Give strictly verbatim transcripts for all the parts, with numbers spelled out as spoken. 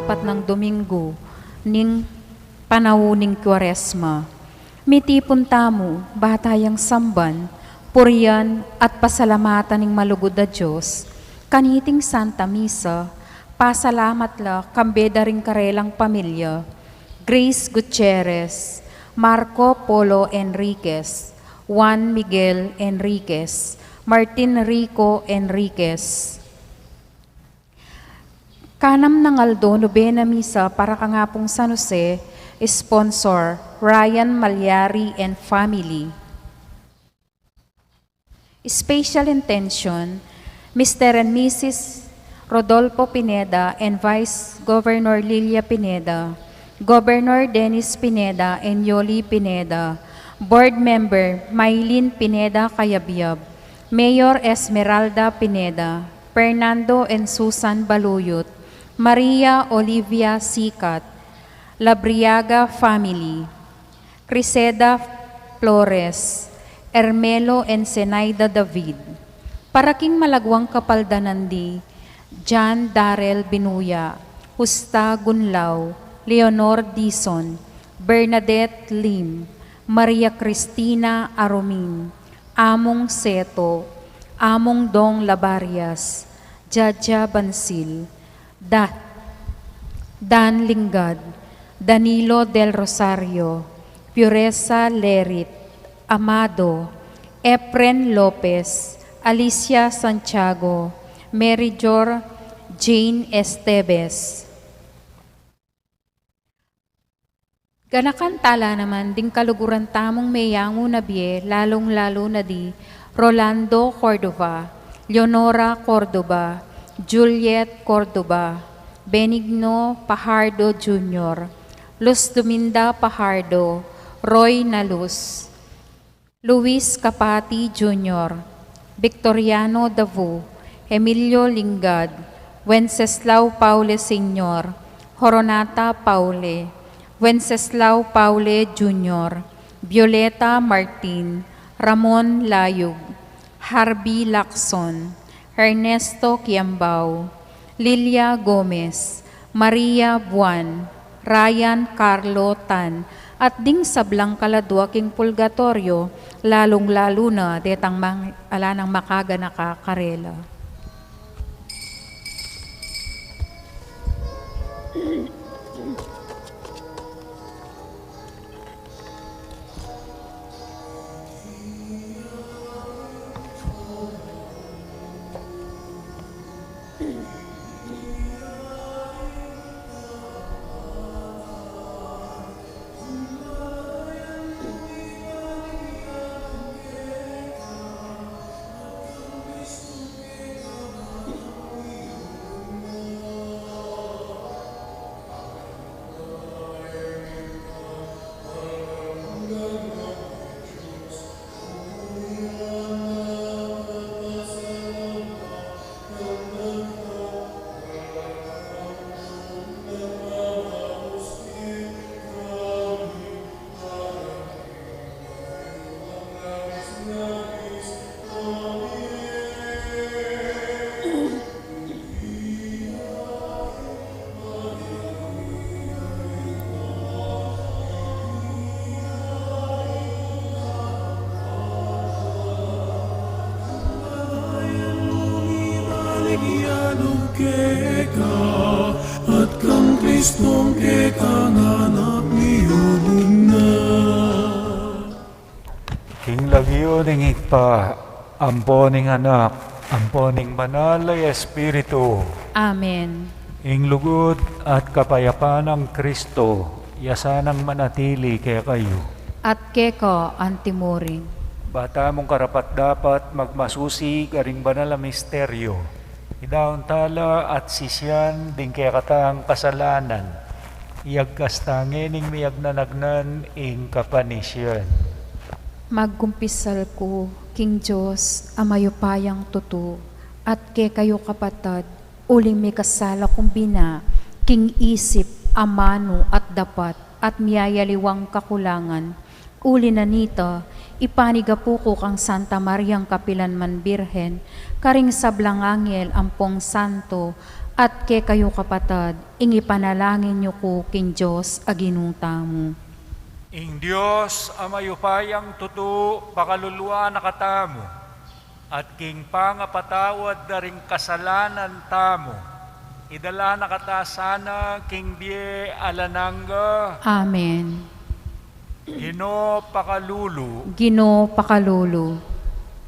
Apat nang Domingo ning panaun ning Kuaresma. Mitipun tamu, ba tayang samban, purian, at pasalamatan ing malugud a Dios, kaniting Santa Misa, pasalamat la, kambe da ring karelang pamilya, Grace Gutierrez, Marco Polo Enriquez, Juan Miguel Enriquez, Martin Rico Enriquez. Kanam nang aldo, nobena misa para kang Apung San Jose, sponsor, Ryan Malyari and family. Special intention, Mister and Missus Rodolfo Pineda and Vice Governor Lilia Pineda, Governor Dennis Pineda and Yoli Pineda, Board Member Mylene Pineda Cayabyab, Mayor Esmeralda Pineda, Fernando and Susan Baluyot, Maria Olivia Sicat, Labriaga family, Criseda Flores, Ermelo and Zenaida David. Para king malagwang kapaldanan di John Darrell Binuya, Justa Gunlao, Leonor Dizon, Bernadette Lim, Maria Cristina Arumin, Among Seto, Among Dong Labarias, Jaja Bansil, Da-, Dan Lingad, Danilo Del Rosario, Pureza Lerit, Amado, Efren Lopez, Alicia Santiago, Mary Jor, Jane Esteves. Ganakan tala naman ding kaluguran tamung meyangu na bie, lalung-lalu na di Rolando Cordova, Leonora Cordova, Juliet Cordova, Benigno Pajardo Junior, Luz Dominda Pajardo, Roy Naluz, Luis Capati Junior, Victoriano Davu, Emilio Lingad, Wenceslao Paule Senior, Horonata Paule, Wenceslao Paule Junior, Violeta Martin, Ramon Layug, Harvey Lacson, Ernesto Kiambao, Lilia Gomez, Maria Buan, Ryan Carlo Tan, at ding sablang kaladua king purgatoryo, lalung-lalu na detang mang-, ala nang makaganaka karela. Keka, at kang Kristong kekang anak miyubug na. King lagyu ning Ibpa, ampo ning Anak, ampo ning Banal a Espiritu. Amen. Ing lugud at kapayapan nang Kristo, iya sanang manatili kekayu. At keka antimurin. Ba tamung karapat-dapat magmasusi karing banal a misteryo. Idaun tala at sisian ding kekatang kasalanan. Iyagkas ta ngening miyagnanagnan ing kapanisian. Magkumpisal ku king Dios a mayupayang tutu, at kekayu kapatad, uling mikasala kung bina, king isip, amanu, at dapat, at miyayaliwang kakulangan. Uli na nita, ipanigapu ku kang Santa Mariang kapilan man Birhen, karing sablang anghel ampong santo, At kekayu, kapatad, ing ipanalangin yu ku king Dios a Ginu tamu. Ing Dios a mayupayang tutu pakaluluan na katamu, at king pangapatawad da ring kasalanan tamu, idala na kata sana king bie alang angga. Amen. Ginu pakalulu. Ginu pakalulu.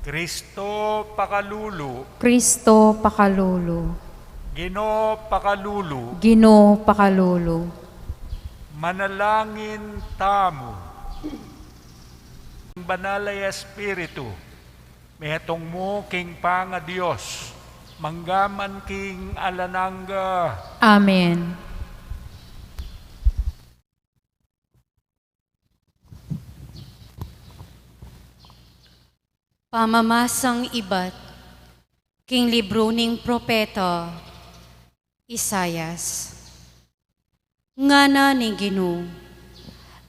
Kristo pakalulu. Kristo pakalulu. Ginu pakalulu. Ginu pakalulu. Manalangin tamu. Banal a Espiritu, metung mu king pangaDios, mangga man king alang angga. Amen. Pamamasang ibat king libru ning propeta Isaias. Ngana ning Ginu,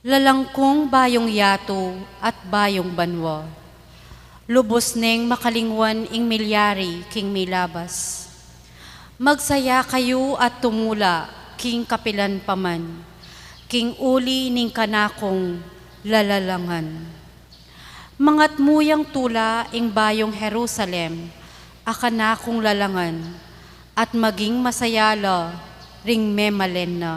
lalang kung bayung yatu at bayung banua. Lubus neng makalingwan ing milyari king milabas. Magsaya kayu at tumula king kapilan pa man, king uli ning kanakung lalalangan. Mangatmu yang tula ing bayung Jerusalem a kanakung lalangan, at maging masaya la ring memalen na.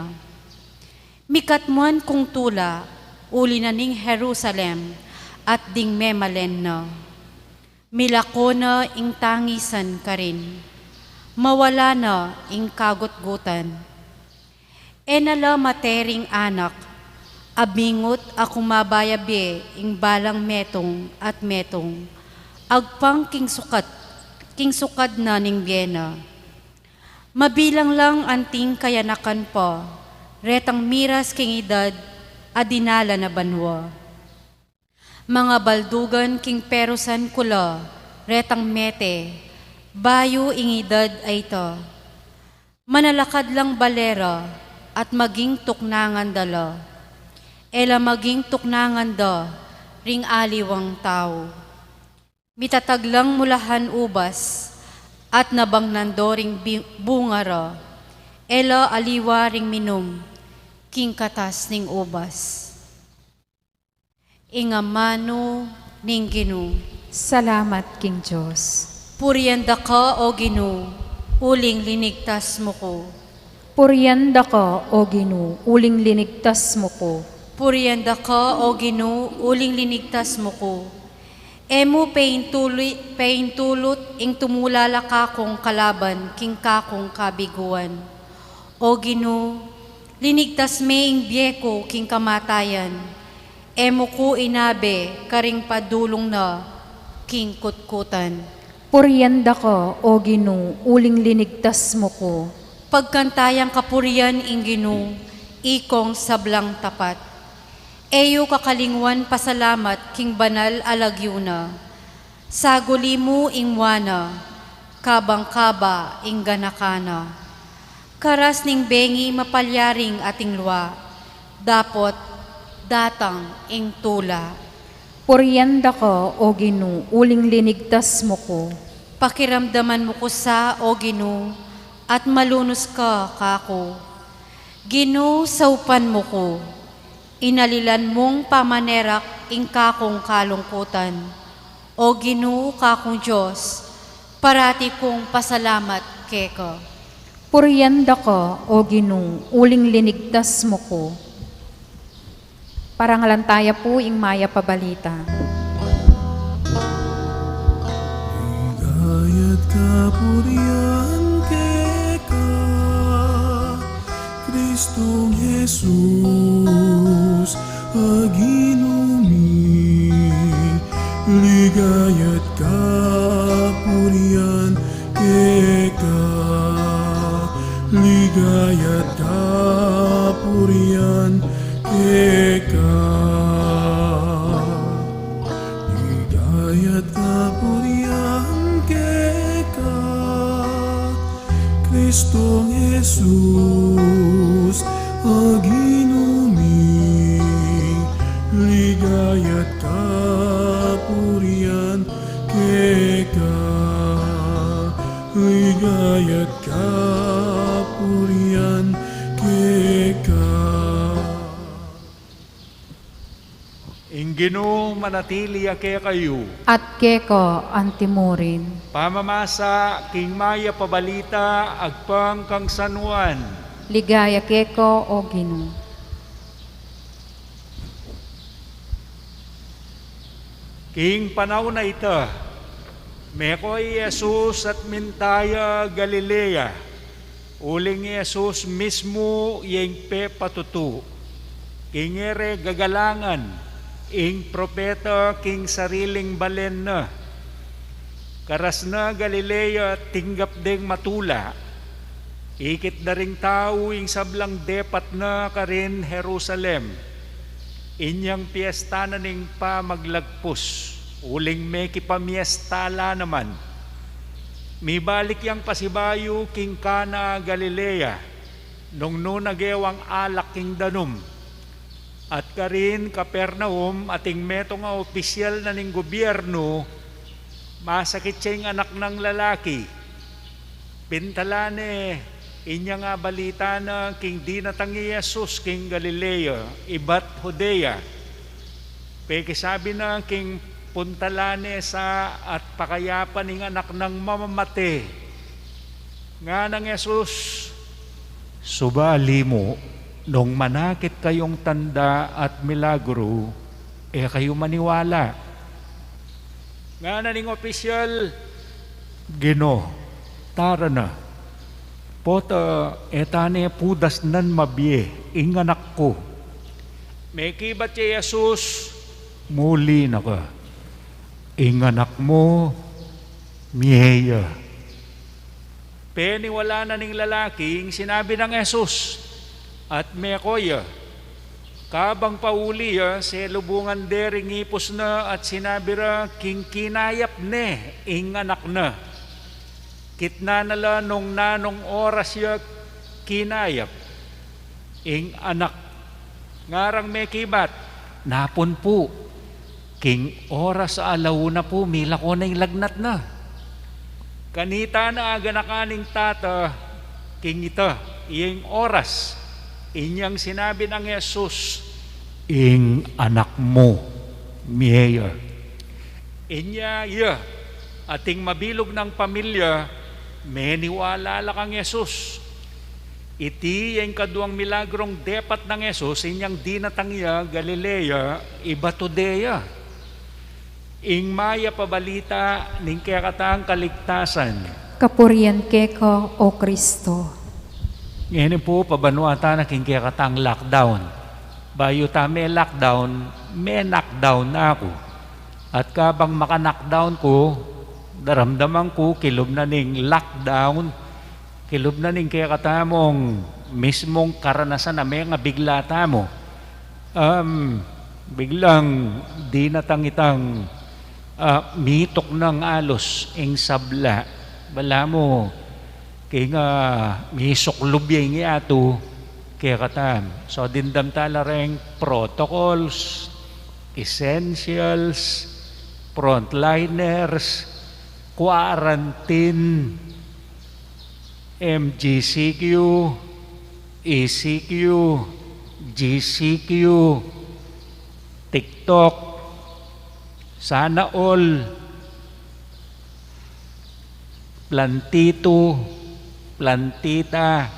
Mikatmuan kung tula uli na ning Jerusalem at ding memalen na. Milako na ing tangisan karin, mawala na ing kagutgutan. E na la mate ring anak, abingut a kumabaya bie ing balang metung at metung, agpang king sukat, king sukad na ning bie na. Mabilang lang anting kayanakan pa, retang miras king idad a dinala na banua. Mangabaldugan king perusan ku la retang mete, bayu ing idad a ita. Manalakad lang bale ra at maging tuknangan da la. E la maging tuknangan da ring aliwang tau. Mitatag lang mulahan ubas at nabangnan do ring bi-, bunga ra. E la aliwa ring minum king katas ning ubas. Ing amanu ning Ginu. Salamat king Dios. Purian da ka, O Ginu, uling linigtas mu ku. Purian da ka, O Ginu, uling linigtas mu ku. Purian da ka, O Ginu, uling linigtas mu ku. E mu peintuli-, peintulut ing tumula la kakung kalaban king kakung kabiguan. O Ginu, linigtas me ing bie ku king kamatayan. E mu ku inabe karing padulung na king kutkutan. Purian da ka, O Ginu, uling linigtas mu ku. Pagkanta yang kapurian ing Ginu, ikong sablang tapat. E yu kakalingwan pasalamat king banal a lagyu na. Saguli mu ing mua na, kabang kaba ing ganaka na. Karas ning bengi mapalyaring ating lua, dapot datang ing tula. Purian da ka, O Ginu, uling linigtas mu ku. Pakiramdaman mu ku sa, O Ginu, at malunus ka kaku. Ginu, saupan mu ku. Inalilan mung pamanerak ing kakung kalungkutan. O Ginu, kakung Dios, parati kung pasalamat keka. Purian da ka, O Ginu, uling linigtas mu ku. Parangalan taya pu ing Mayap a Balita. Ligaya at kapurian keka, Kristong Jesus, a Ginu mi. Ligaya at kapurian keka, ligaya at kapurian keka. Ligaya at kapurian keka, Kristong Jesus, a Ginu mi. Ligaya at kapurian keka, Ligaya at kapurian keka. Ing Ginu manatili ya kekayu. At keka antimurin. Pamamasa king mayap a balita agpang kang San Juan. Ligaya keka, o Ginu. King panaun a ita, meko i Jesus at minta ya Galilea, uling i Jesus mismu ya ing pepatutu. King e re gagalangan ing propeta king sariling balen na. Karas na Galilea, tinggap deng matula. Ikit da ring tau ing sablang depat na karin Jerusalem. Inyang piesta na ning Pamaglagpus, uling mekipamiesta la naman. Mibalik yang pasibayu king Cana Galilea, nung nu na gewang alak king danum. At karin Capernaum, ating metung a opisyal na ning gubyernu, masakit ya ing anak nang lalaki. Pintalan ne, inyang abalita na king dinatang i Jesus king Galilea, ibat Judea. Pekisabi na king puntalan ne sa at pakayapan ing anak nang mamamate. Ngana nang Jesus, "Subali mu, nung manakit kayung tanda at milagru, e kayu maniwala." Ngana ning opisyal, "Ginu, tara na. Pota e ta ne pudasnan mabie ing anak ku." Mekibat ya i Jesus, "Muli na ka. Ing anak mu, mie ya." Peniwala na ning lalaki ing sinabi nang Jesus, at meko ya. Kabang pauli ya, selubungan de ring ipus na at sinabi ra king kinayap ne ing anak na. Kitnan na la nung nanung oras ya kinayap ing anak. Ngarang mekibat, "Napun pu, king oras a ala una pu, milako na ing lagnat na." Kanita na aganakan ning tata king ita, ing oras. Inyang sinabi nang Jesus, "Ing anak mu, mie ya." Inya ya, ating mabilug nang pamilya, meniwala la kang Jesus. Iti ya ing kaduang milagrung depat nang Jesus inyang dinatang ya Galilea, ibat Judea. Ing mayap a balita ning kekatang kaligtasan. Kapurian keka, o Kristo. Ngeni pu, pabanuatan na king kekatang lockdown. Bayu ta me-lockdown, me-knockdown na ku. At kabang maka-knockdown ku, daramdaman ku kilub na ning lockdown, kilub na ning kekatamung mismung karanasan a mengabigla tamu. Um, biglang dinatang itang, ah, mituknang alus ing sabla. Balamu, king, ah, misuklub ya ing yatu kekatam. So, dimdam ta la reng protocols, essentials, frontliners, quarantine, M G C Q, E C Q, G C Q, TikTok, Sana All, Plantito, Plantita,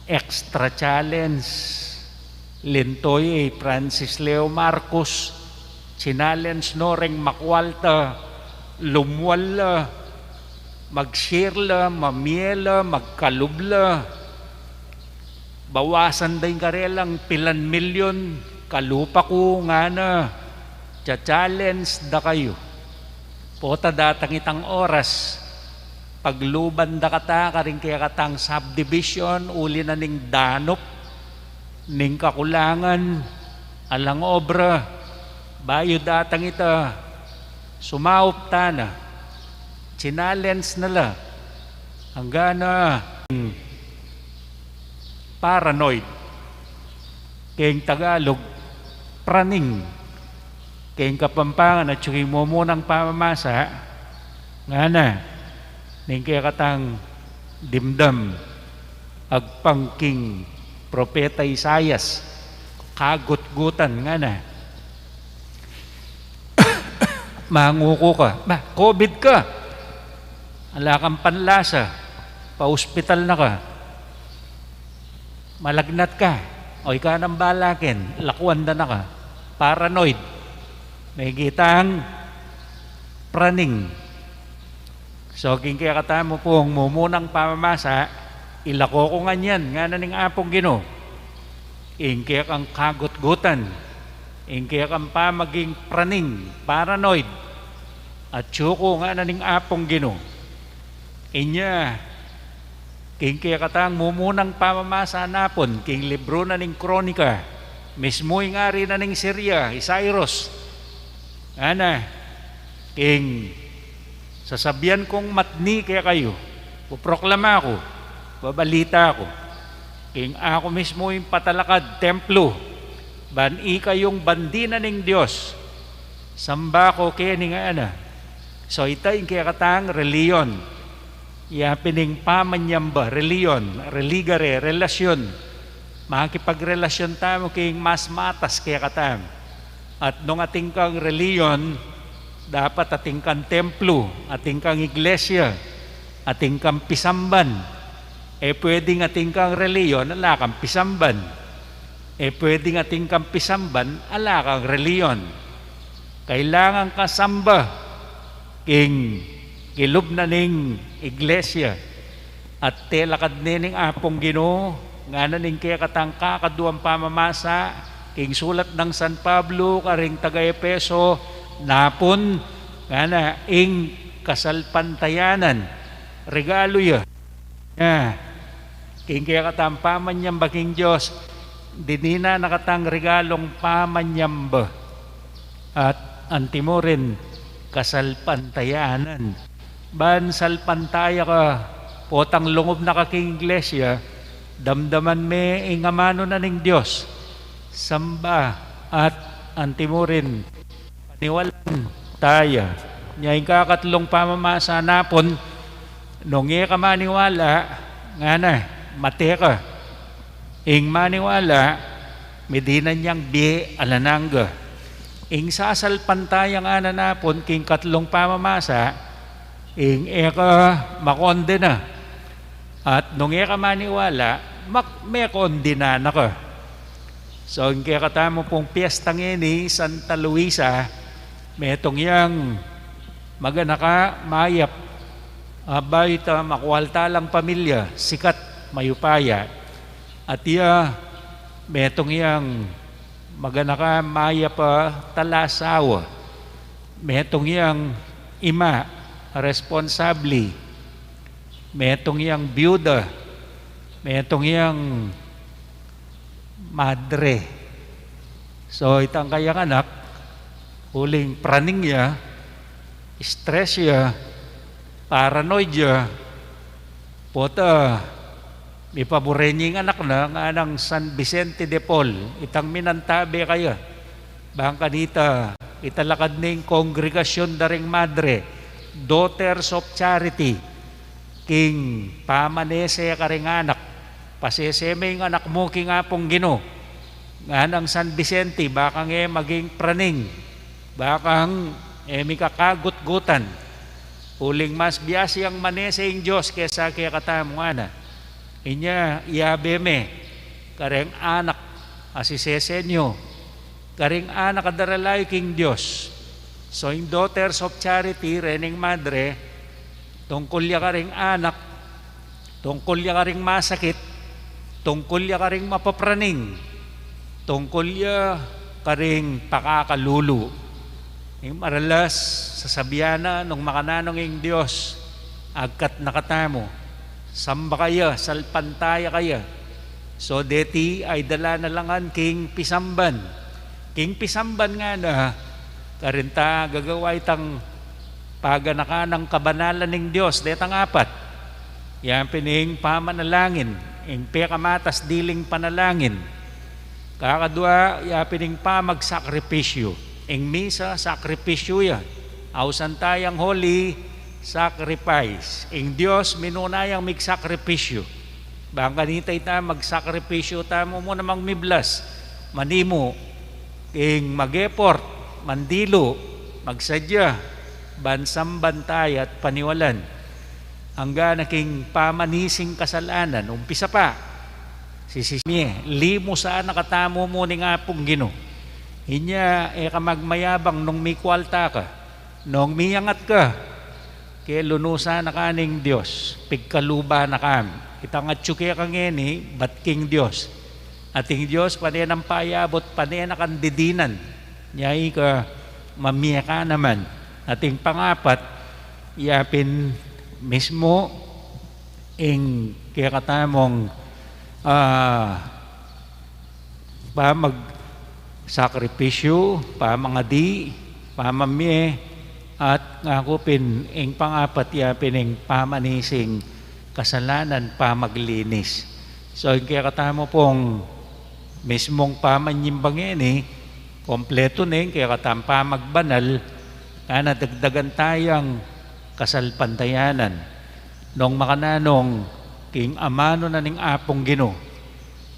Extra Challenge, Lintoy A. Francis Leo Marcos, chinallenge no reng makwalta, lumwal la, mag-share la, mamie la, magkalub la, bawasan da ing karelang pilan milyon, kalupa ku ngana, cha-challenge da kayu. Pota datang itang oras, pagluban da kata karing kekatang subdivision, uli na ning danup, ning kakulangan, alang obra, bayu datang ita, sumaup ta na, chinallenge na la, angga na, paranoid. Keng Tagalog, praning. Keng Kapampangan, atyu king mumunang pamamasa, ngana, Ning kekatang dimdam, agpang king propeta Isaias, kagutgutan ngana. Manguku ka, ba, covid ka. Ala kang panlasa, pa-ospital na ka. Malagnat ka. O, ika nang bala ken, lakuan da na ka. Paranoid. Mekitang praning. So, king kekatamu pung mumunang pamamasa, ilako ku ngan yan, ngana ning Apung Ginu. Ing kekang kagutgutan, ing kekang pamaging praning, paranoid, atyu ku, ngana ning Apung Ginu. Inya, king kekatang mumunang pamamasa napun, king libru na ning Kronika, mismu ing ari na ning Siria, i Cyrus. Ngana, king sasabian kung matni kekayu, puproklama ku, babalita ku. King aku mismu ing patalakad templu, ban ikayung bandi na ning Dios, samba ku keni, ngana. So, ita ing kekatang reliyon. Ya pin ing pamanyamba, reliyon, religare, relasyon. Makipagrelasyon tamu king mas matas kekatamu. At nung atin kang reliyon, dapat atin kang templu, atin kang iglesia, atin kang pisamban. E pwedeng atin kang reliyon, ala kang pisamban. E pwedeng atin kang pisamban, ala kang reliyon. Kailangan ka samba king kilub na ning iglesia. At telakad ne ning Apung Ginu, ngana ning kekatang kakaduang pamamasa, king sulat nang San Pablo karing taga-Efeso, napun, ngana, ing kasalpantayanan, regalu ya. Ya, king kekatang pamanyamba king Dios, dininan na katang regalung pamanyamba. At antimurin, kasalpantayanan. Ban salpantaya ka, potang lungub na ka king iglesia, damdaman me ing amanu na ning Dios. Samba at antimurin, paniwalan taya. Nya ing kakatlung pamamasa napun, nung e ka maniwala, ngana, mate ka. Ing maniwala, midinan yang bie alang angga. Ing sasalpantaya ngana napun king katlung pamamasa, ing e ka makondena. At nung e ka maniwala, mak-, mekondena na ka. So, ing kekatamu pung piyesta ngeni, Santa Luisa, metung yang maganaka, mayap, a, bayu ita makualta lang pamilya, sikat, mayupaya. At iya, metung yang maganaka, mayap a talasawa. Metung yang ima, responsable. Metung yang biyuda. Metung yang madre. So, itang kayang anak, uling praning ya, stress ya, paranoid ya, pota, mipabure ne ing anak na, nganang San Vicente de Paul, itang minantabe kaya. Bang kanita, italakad ne ing kongregasyon da ring madre, Daughters of Charity, king pamanese karing anak, pasese me ing anak mu king Apung Ginu, nganang San Vicente, bakang e maging praning, bakang e mikakagutgutan, uling mas biasa yang manese ing Dios kesa kekatamu, ngana. Inya, iyabe me, kareng anak, asisese yu, karing anak a daralayu king Dios. So, ing Daughters of Charity, rening madre, tungkul ya karing anak, tungkul ya karing masakit, tungkul ya karing mapapraning, tungkul ya karing pakakalulu. Ing maralas, sasabian na nung makananu ing Dios, agkat na katamu. Samba kaya, salpantaya kaya. So, deti ay dala na la ngan king pisamban. King pisamban ngana, karin ta gagawa itang paganakan nang kabanalan ning Dios, detang apat. Yan pin ing pamanalangin, ing pekamatas diling panalangin. Kakadua, ya pin ing pamagsakripisyu. Ing misa, sakripisyu ya. Ausan tayang Holy Sacrifice. Ing Dios minuna yang migsakripisyu. Bang kanita ita magsakripisyu tamu mu namang miblas, manimu, ing mag-effort, mandilu, magsadya, ban samban taya at paniwalan. Angga na king pamanising kasalanan, umpisa pa, sisisi mie, limu sana katamu mu ning Apung Ginu. Inya, e ka magmayabang nung mikwalta ka, nung miyangat ka, ke lunusan na ka ning Dios, pigkaluban na ka. Itang atyu keka ngeni, bat king Dios. At ing Dios, pane nang payabut, pane na kang didinan. Nya ika mamie ka naman. At ing pangapat, ya pin mismu ing kekatamung, ah, pamagsakripisyu, pamangadi, pamamie, at ngaku pin ing pangapat ya pin ing pamanising kasalanan, pamaglinis. So, ing kekatamu pung mismung pamanyimba ngeni, kompletu ne ing kekatang pamagbanal, ngana dagdagan tayang kasalpantayanan. Nung makananu king amanu na ning Apung Ginu,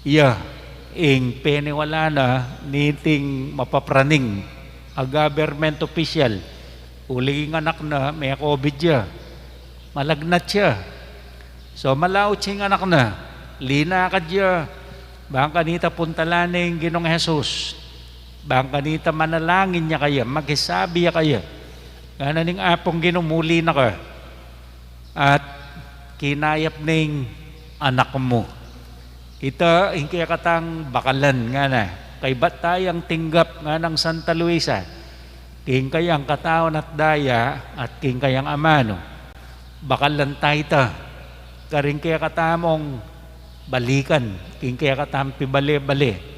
iya ing peniwala na niting mapapraning a government official, uling anak na, me-COVID ya, malagnat ya. So, malaut ya ing anak na, linakad ya, bang kanita puntalan ing Ginung Jesus, bang kanita manalangin ya kaya, makisabi ya kaya. Ngana ning Apung Ginu, muli na ka. At kinayap ning anak mu. Ita ing kekatang bakalan, ngana. Kaybat tayang tinggap, nganang Santa Luisa, king kayang katawan at daya at king kayang amanu. Bakalan taya ita karing kekatamung balikan, king kekatang pibale-bale.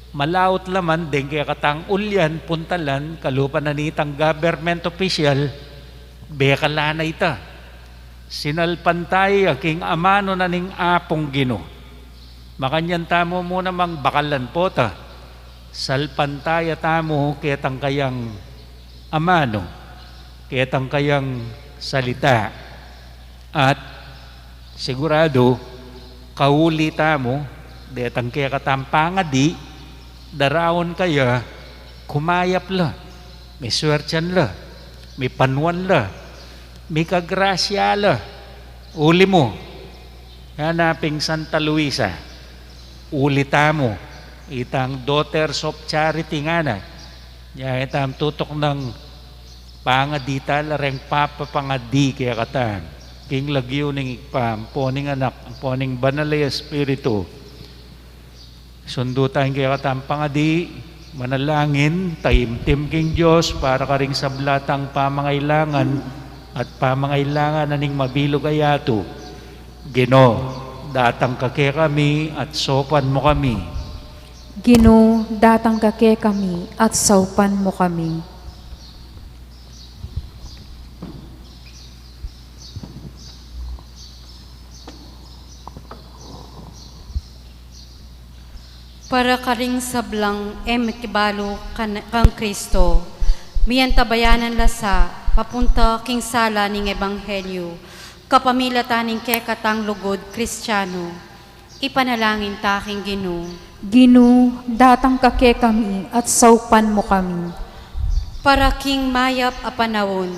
Malaut la man deng kekatang ulyan, puntalan, kalupa na nitang government official, bekalan na ita. Sinalpantaya king amanu na ning Apung Ginu. Makanyan tamu mu namang bakalan pota, salpantaya tamu ketang kayang amanu, ketang kayang salita. At siguradu, kauli tamu, detang kekatang pangadi, daraun kaya, kumayap la, miswertian la, mipanuan la, mikagrasya la. Uli mu, ngana pin Santa Luisa, uli tamu, itang Daughters of Charity, ngana. Nya itang tutuk nang pangadi tala reng papapangadi kekatang. King lagyu ning Ibpa, ampo ning Anak, ampo ning Banal a Espiritu. Sundu tang kekatang pangadi, manalangin, taimtim king Dios para karing sabla tang pamangailangan at pamangailangan na ning mabilug a yatu. Ginu, datang ka kekami at saupan mu kami. Ginu, datang ka kekami at saupan mu kami. Para karing sablang e makibalu kan-, kang Kristo, miantabayanan la sa papunta king sala ning ebanghelyu, kapamilatan ning kekatang lugud Kristiano, ipanalangin ta king Ginu. Ginu, datang ka kekami at saupan mu kami. Para king mayap a panaun,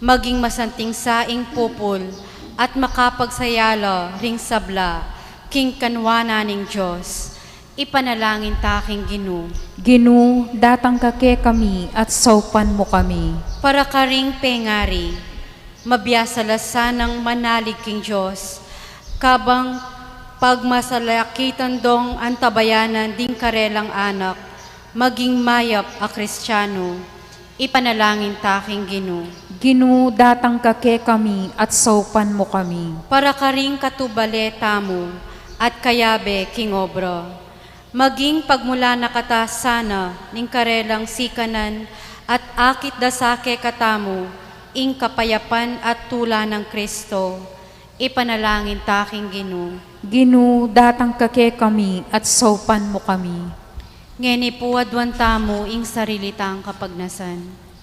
maging masanting sa ing pupul at makapagsaya la ring sabla king kanwanan ning Dios, ipanalangin ta king Ginu. Ginu, datang ka kekami at saupan mu kami. Para karing pengari, mabiasa la sanang manalig king Dios, kabang pagmasalakitan dong antabayanan ding karelang anak maging mayap a Kristiano, ipanalangin ta king Ginu. Ginu, datang ka kekami at saupan mu kami. Para karing katubale tamu at kayabe king obra, maging pagmulan na kata sana ning karelang sikanan at akit da sa kekatamu ing kapayapan at tula nang Kristo, ipanalangin ta king Ginu. Ginu, datang ka kekami at saupan mu kami. Ngeni pu aduan tamu ing sarili tang kapagnasan.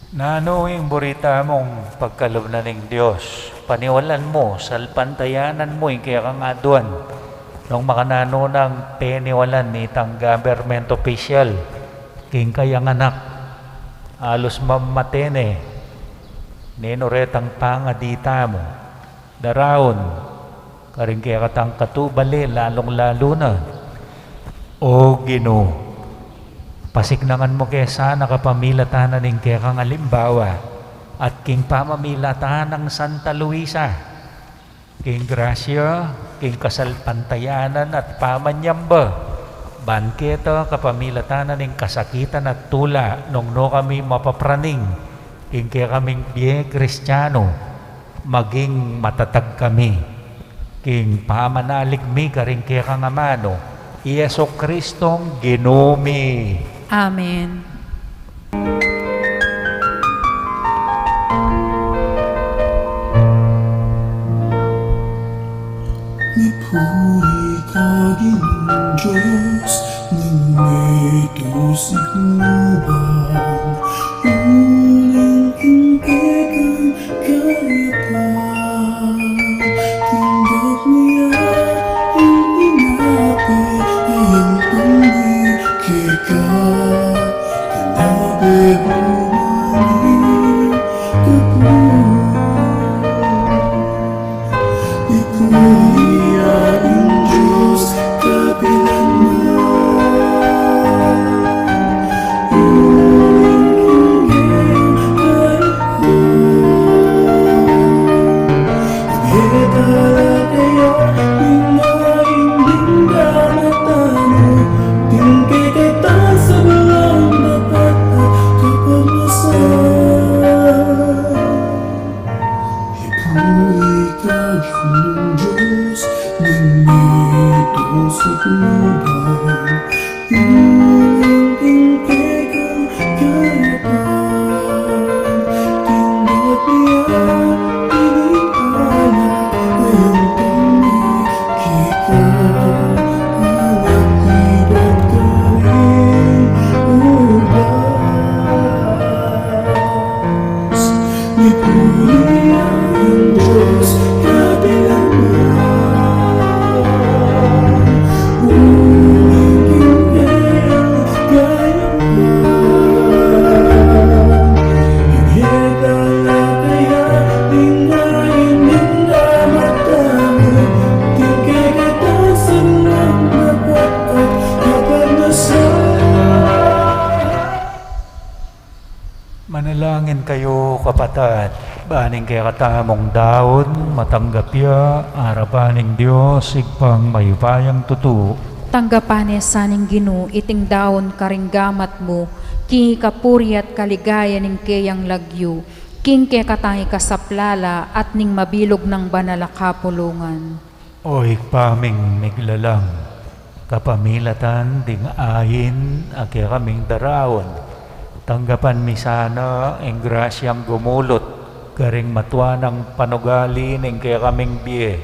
Nanu ing buri tamung pagkalub na ning Dios? Paniwalan mu, salpantayanan mu ing kekang aduan. Nung makananu nang peniwalan itang government official king kayang anak, alus mamate ne, ninu retang pangadi tamu? Daraun, karing kekatang katubale, lalung-lalu na. O Ginu, pasiknangan mu ke sana kapamilatan na ning kekang alimbawa at king pamamilatan nang Santa Luisa, king grasya, king kasalpantayanan at pamanyamba, ban keta kapamilatan na ning kasakitan at tula, nung nu kami mapapraning king kekaming bie Kristiano, maging matatag kami king pamanalig mi karing kekang amanu, i Jesucristong Ginu mi. Amen. Mipuri ka Ginung Dios, ning metung siknuban, uling king kekang kayapan, tinggap mi ya ing pinape, ing pamikika, pinape bumani kapu. Ikuya ing Dios kapilan man. Uling king kekang kayapan, ing heta la kaya ing mainding damat tamu, king kekatang sablang dapat at kapagnasan. Ipuri ka Ginung Dios, ning metung siknuban, uling king kekang kayapan, tinggap mi ya ing pinape, ing pamikika, anak ibat karing ubas. Mipuri ing Dios kapilan man. Uling king kekang kayapan, ing heta la kaya ing mainding damat tamu, king kekatang sablang dapat at kapagnasan. Manalangin kayu, kapatad, ban ing kekatamung daun matanggap ya arapan ning Dios Ibpang mayupayang tutu. Tanggapan ne sa ning Ginu iting daun karing gamat mu, king ikapuri at kaligayan ning keyang lagyu, king kekatang ikasaplala at ning mabilug nang banal a kapulungan. O Ibpa ming miglalang, kapamilatan ding ain a kekaming daraun, tanggapan mi sana ing grasyang gumulut karing matua nang panugali ning kekaming bie,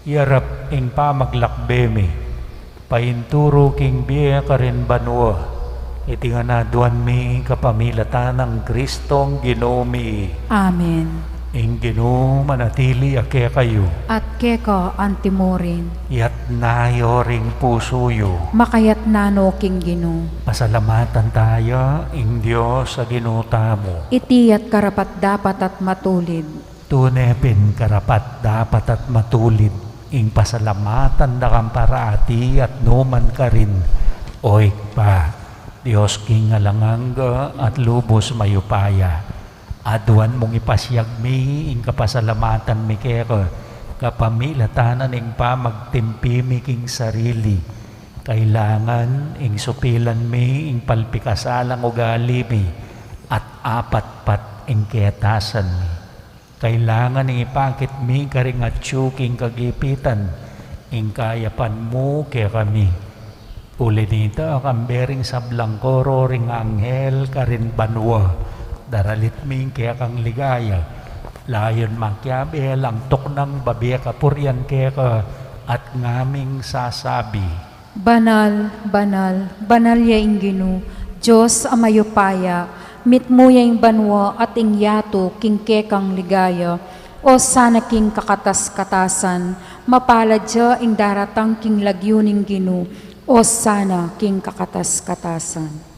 iyarap ing pamaglakbe mi painturu king bie karin banua. Iti ngan aduan mi kapamilatan nang Kristong Ginu mi. Amen. Ing Ginu manatili ya kekayu. At keka antimurin. Iyatna yu ring pusu yu. Makayatna no king Ginu. Pasalamatan taya ing Dios a Ginu tamu. Iti at karapat-dapat at matulid. Tune pin karapat-dapat at matulid ing pasalamatan da kang parati at nu man karin, O Ibpa, Dios king alang angga at lubus mayupaya. Aduan mung ipasiag mi ing kapasalamatan mi keka, kapamilatan na ning pamagtimpi mi king sarili. Kailangan ing supilan mi ing palpikasalang ugali mi at apatpat ing ketasan mi. Kailangan ipakit mi karing atyu king kagipitan ing kayapan mu kekami. Uli nita, kambe ring sablang koro ring anghel karin banua, daralit mi ing kekang ligaya. Layun makiabe lang tuknang babie kapurian keka at ngaming sasabi, Banal, banal, banal ya ing Ginu, Dios a mayupaya, Mitmu ya ing banua at ing yatu king kekang ligaya. Osana king kakatas-katasan. Mapalad ya ing daratang king lagyu ning Ginu. Osana king kakatas-katasan.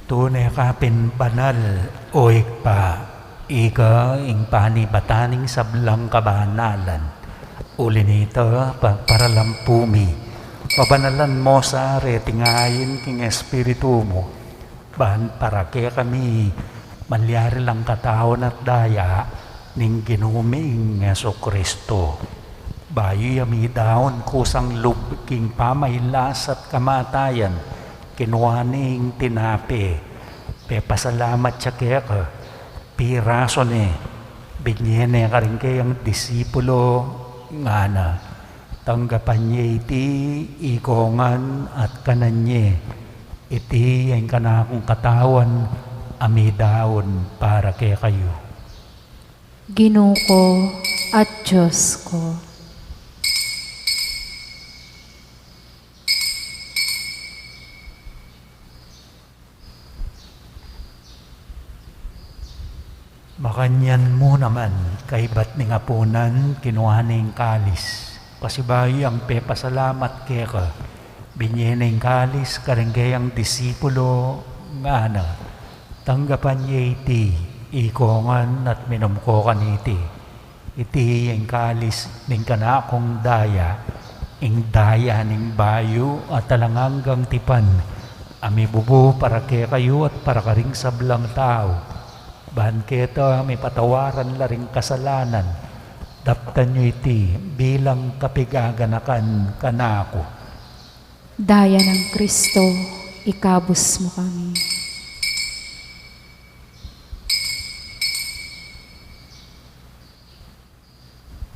Tune ka pin banal, o Ibpa, ika ing panibatan ning sablang kabanalan. Uli na nita, pagparalampu mi, pabanalan mu sa reting ain king Espiritu mu, ban para kekami malyari lang katawan at daya ning Ginu ming Jesucristo. Bayu ya midaun kusang lub king pamailas at kamatayan, kinua ne ing tinape, pepasalamat ya keka, pirasu ne, binye ne karing kayang disipulo, ngana: Tanggapan ye iti ikongan at kanan ye. Iti ya ing kanakung katawan a midaun para kekayu. Ginu ku at Dios ku. Makanyan mu naman, kaibat ning apunan, kinua ne ing kalis. Pasibayu yang pepasalamat keka, binye ne ing kalis karing kayang disipulo, ngana: Tanggapan ye iti ikongan at minum ko kaniti. Iti ing kalis ning kanakung daya, ing daya ning bayu at alang anggang tipan, a mibubu para kekayu at para karing sablang tau, ban keta mipatawaran la ring kasalanan. Daptan yu iti bilang kapigaganakan kanaku. Daya nang Kristo, ikabus mu kami.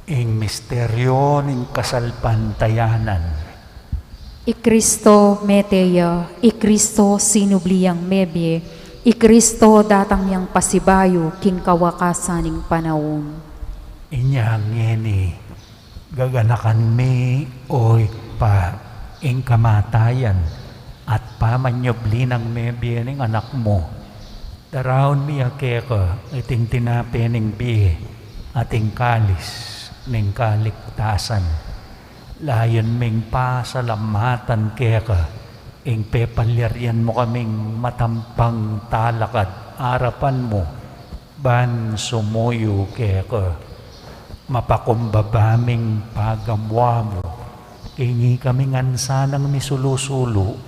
Ing misteryo ning kasalpantayanan. I Kristo mete ya, i Kristo sinubli yang mebie, i Kristo datang yang pasibayu king kawakasan ning panaun. Inya ngeni, gaganakan mi, o Ibpa, ing kamatayan at pamanyubli nang mebie ning Anak mu. Daraun mi ya keka iting tinape ning bie at ing kalis ning kaligtasan. Layun ming pasalamatan keka ing pepalyarian mu kaming matampang talakad arapan mu, ban sumuyu keka. Mapakumbaba ming pagamuan mu, king ikami ngan sanang misulu-sulu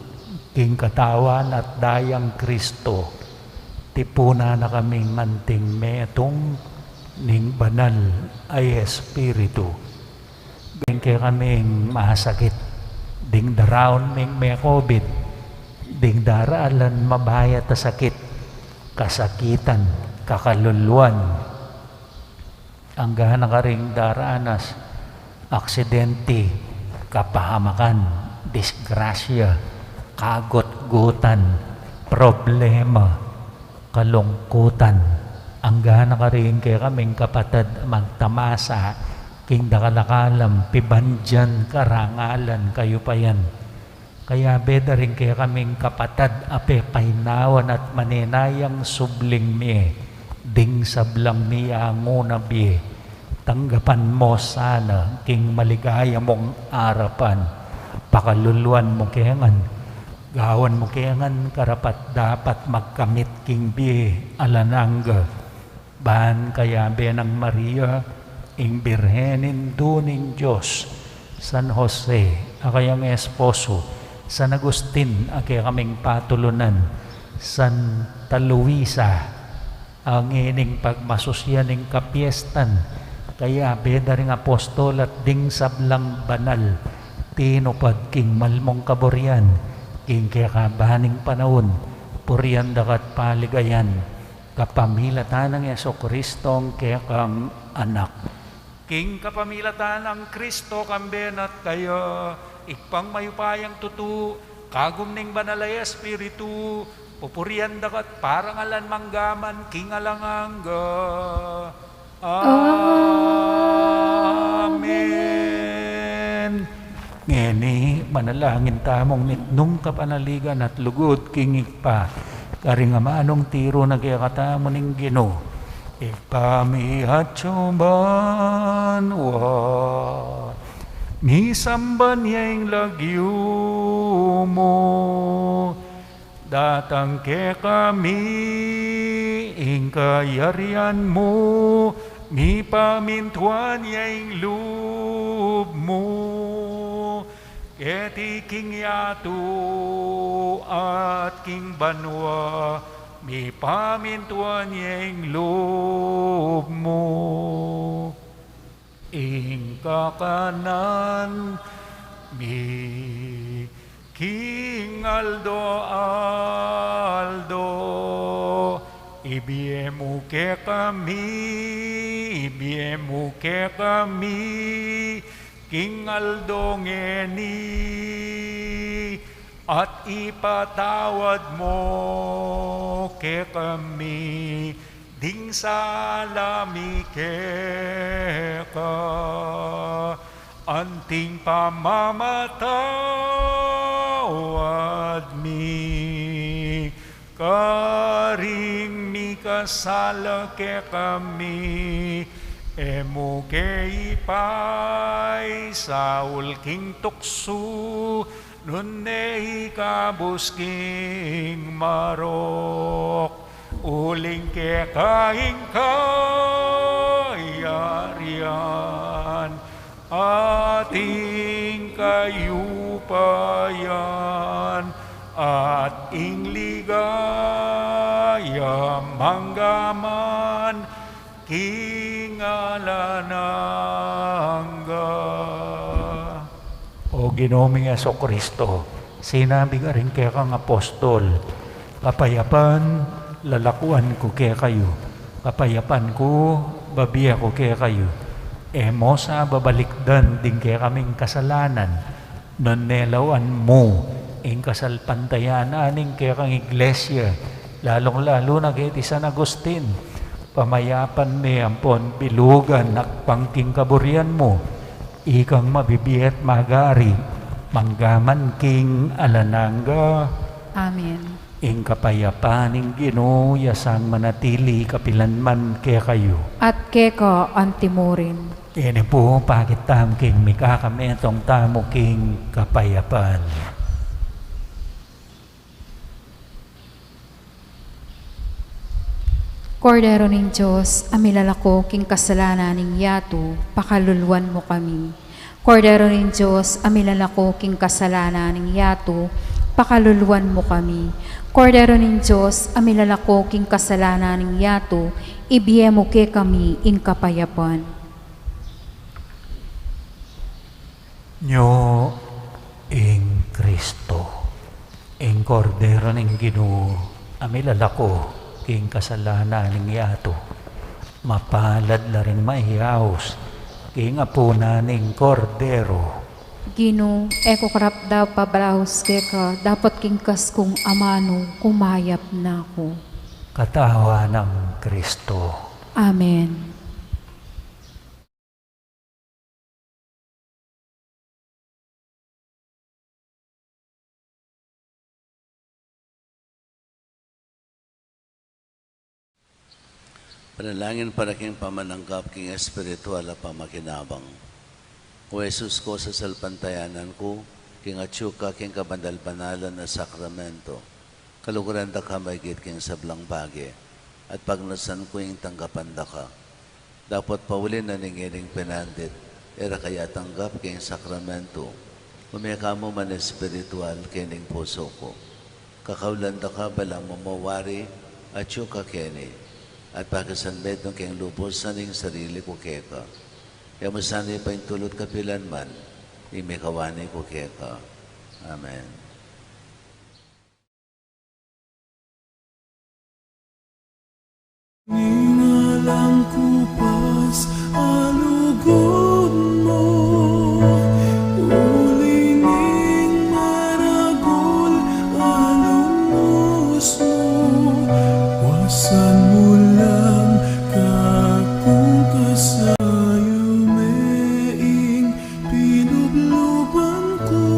king katawan at dayang Kristo, tipunan na kaming anting metung ning Banal a Espiritu. Beng kekaming masakit, ding daraun ming me-COVID, ding daralan mabayat a sakit, kasakitan, kakaluluan, anggana karing daranas, aksidente, kapahamakan, disgrasya, kagutgutan, problema, kalungkutan, anggana karing kekaming kapatad magtamasa king dakal a kalam, pibandian, karangalan, kayupayan. Kayabe da ring kekaming kapatad a pepainawan at manenayang subling mie, ding sablang miangu na bie. Tanggapan mu sana king maligaya mung arapan. Pakaluluan mu ke ngan, gawan mu ke ngan karapat-dapat magkamit king bie alang angga. Ban kayabe nang Maria, ing Birhen Indu ning Dios, San Jose a kayang esposo, San Agustin a kekaming patulunan, Santa Luisa a ngening pagmasusyan ning kapiestan, kayabe da ring apostol at ding sablang banal tinupad king mal mung kaburian, king kekaban ning panaun, purian da ka at paligayan, kapamilatan nang Jesucristo a kekang Anak. King kapamilatan nang Kristo, kambe na at kaya, Ibpang mayupayang tutu, kagum ning Banal a Espiritu, pupurian da ka at parangalan mangga man king alang angga. Amen. Ngeni, Manalangin tamung mitmung kapanaligan at lugud king Ibpa, karing amanung tiru na kekatamu ning Ginu. Ibpa mi atsu ka banua, misamban ya ing lagyu mu, datang kekami ing kayarian mu, mipamintuan ya ing lub mu, keti king yatu at king banua, mipamintuan ya ing lub mu. Ing kakanan mi king aldo-aldo, ibie mu kekami, ibie mu kekami king aldo ngeni, at ipatawad mu kekami ding sala mi keka, anting pamamatawad mi karing mikasala kekami. E mu ke ipaisaul king tuksu, nune ikabus king marok. Uling keka ing kayarian, at ing kayupayan, at ing ligaya manggaman king alang angga. O Ginu ming Jesucristo, sinabi karing kekang apostol, "Kapayapan lalakuan ku kekayu, kapayapan ku babie ku kekayu." E mu sa babalikdan ding kekaming kasalanan, nune lawan mu ing kasalpantayanan ning kekang Iglesia, lalung-lalu na keti San Agustin. Pamayapan me ampon bilugan agpang king kaburian mu, ikang mabibie at magari manggaman king alang angga. Amen. Ing kapayapan ning Ginu ya sang manatili kapilan man kekayu. At keka antimurin. Ini pu, pakit tamu king mikakametung tamu king kapayapan. Kordero ning Dios, a milalako king kasalanan ning yatu, pakaluluan mu kami. Kordero ning Dios, a milalako king kasalanan ning yatu, pakaluluan mu kami. Kordero ning Dios, a milalako king kasalanan ning yatu, ibie mu kekami ing kapayapan. Nyo ing Kristo, ing Kordero ning Ginu, a milalako king kasalanan ning yatu. Mapalad la ring mayaus king apunan ning Kordero. Ginu, e ku karapat-dapat pabalaus keka, dapot king kas kung amanu, kumayap na ku. Katawan nang Kristo. Amen. Panalangin para king pamananggap king espiritual a pamakinabang. O Jesus ku, sasalpantayanan ku king atyu ka king kabanal-banalan a sakramento. Kaluguran da ka maigit king sablang bage, at pagnasan ku ing tanggapan da ka. Dapot pauli na ning ining pinandit, e ra ka ya tanggap king sakramento, ume ka mu man espiritual king pusu ku. Kakaulan da ka balamu mawari atyu ka keni, at pakisanmetung king lubus ing sarili ku keka. E mu sana paintulut kapilan man ing mikawani ku keka. Amen. Ning alang kupas a lugud mu, uling ing maragul a lugud mu, wasan mu lang kakung kasayu me ing pinubluban ku.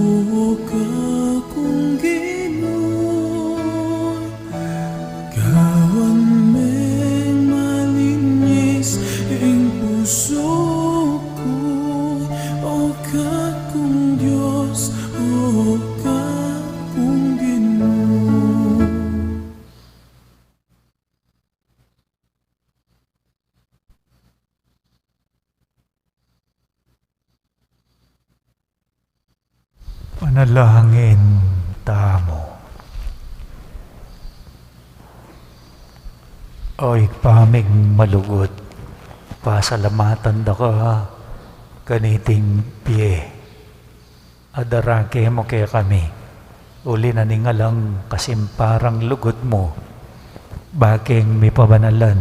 O kakung Ginu, gawan meng malinis ing pusu ku, O kakung Dios, O kakung Ginu. Manalangin tamu. O Ibpa ming malugud, pasalamatan da ka kaniting bie a darake mu kekami, uli na ning alang kasimparang lugud mu, bakeng mipabanalan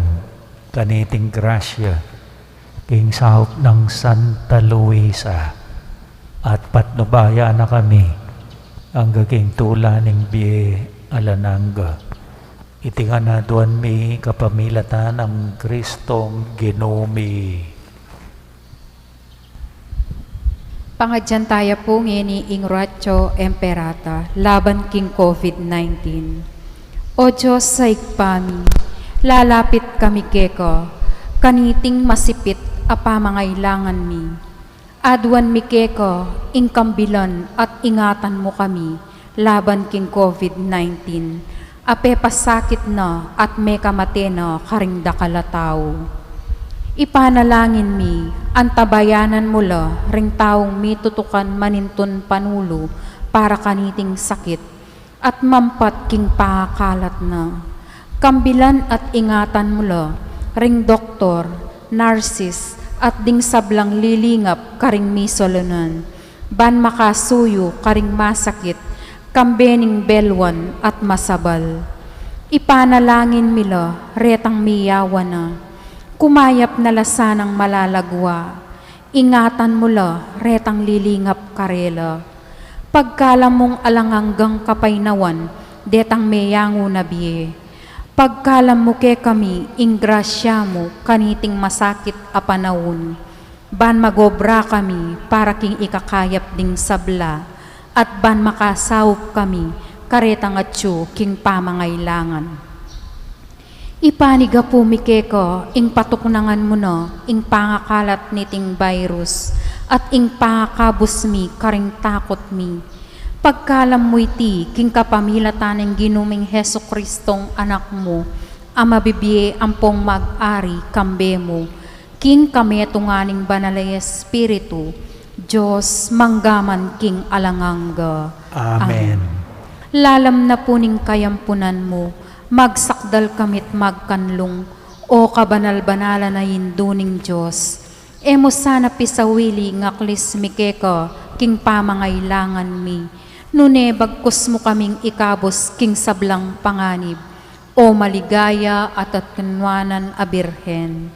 kaniting grasya king saup nang Santa Luisa, at patnubayan na kami angga king tula ning bie alang angga. Iti ngan aduan mi kapamilatan nang Kristong Ginu mi. Pangadyan taya pu ngeni ing Oratio Imperata laban king COVID nineteen. O Dios a Ibpa mi, lalapit kami keka kaniting masipit a pamangailangan mi. Aduan mi keka ing kambilan at ingatan mu kami laban king COVID nineteen a pepasakit na at mekamate na karing dakal a tau. Ipanalangin mi, antabayanan mu la ring taung mitutukan manintun panulu para kaniting sakit at mampat king pangakalat na. Kambilan at ingatan mu la ring doktor, narsis, at ding sablang lilingap karing misalunan, ban makasuyu karing masakit, kambe ning belwan at masabal. Ipanalangin mi la retang miyawan na. Kumayap na la sanang malalagua. Ingatan mu la retang lilingap karela. Pagkalam mung alang anggang kapaynawan detang meyangu na bie. Pagkalam mu kekami ing grasya mu kaniting masakit a panaun, ban magobra kami para king ikakayap ding sabla, at ban makasaup kami karetang atyu king pamangailangan. Ipanigapu mi keka ing patuknangan mu na ing pangakalat niting virus at ing pangakabus mi karing takut mi. Pagkalam mu iti king kapamilatan ning Ginu ming Jesukristong Anak mu, a mabibie ampong mag-ari kambe mu, king kametungan ning Banal a Espiritu, Dios, mangga man king alang angga. Amen. Amen. Lalam na pu ning kayampunan mu, magsakdal kami't magkanlung, O kabanal-banalan a Indu ning Dios. E mu sana pisawili ing aklis mi keka king pamangailangan mi, nune bagkus mu kaming ikabus king sablang panganib, O maligaya at atkinuanan a Birhen.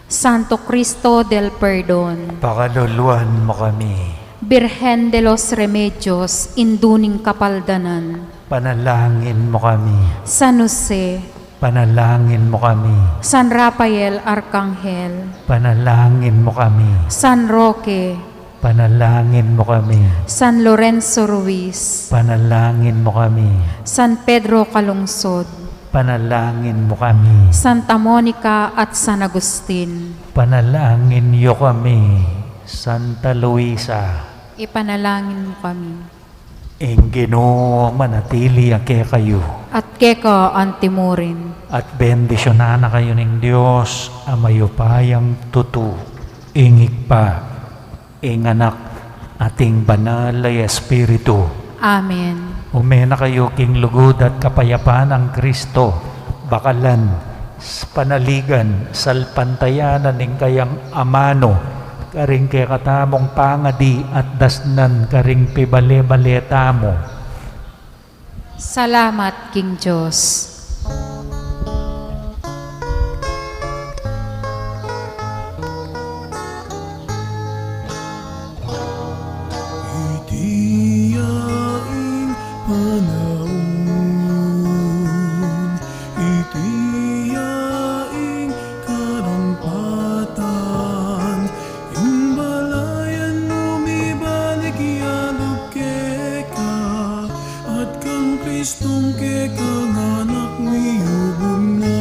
Santo Cristo del Perdon, pakaluluan mu kami. Birhen de los Remedios, Indu ning Kapaldanan, panalangin mu kami. San Jose, panalangin mu kami. San Rafael Arkanghel, panalangin mu kami. San Roque, panalangin mu kami. San Lorenzo Ruiz, panalangin mu kami. San Pedro Calungsod, panalangin mu kami. Santa Monica at San Agustin, panalangin yu kami. Santa Luisa, ipanalangin mu kami. Ing Ginu manatili ya kekayu. At keka antimurin. At bendisyunan na kayu ning Dios a mayupayang tutu, ing Ibpa, ing Anak, at ing Banal a Espiritu. Amen. Ume na kayu king lugud at kapayapan nang Kristo, bakalan, s-, panaligan, salpantayanan ning kayang amanu, karing kekatamung pangadi at dasnan karing pibale-bale tamu. Salamat king Dios. Iti ya ing panaun, iti ya ing karampatan, ing balayan mu mibalik ya lub ke Kristong kekang Anak miyubug na.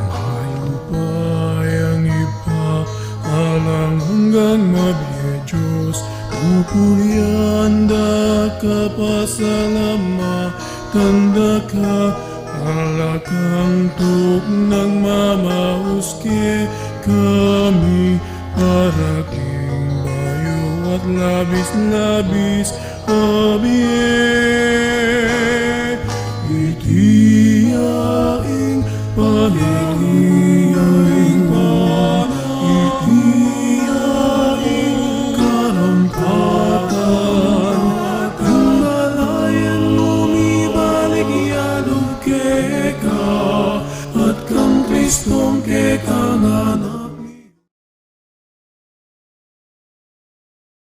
Mayupayang Ibpa, alang anggang mabie Dios, pupurian da ka, pasalamatan da ka, ala kang tuknang mamaus kekami, para king bayu at labis-labis a bie. Iti ya ing panayan, iti ya ing karampatan, ing balayan mu mibalik ya lub keka, at kang Kristong kekang Anak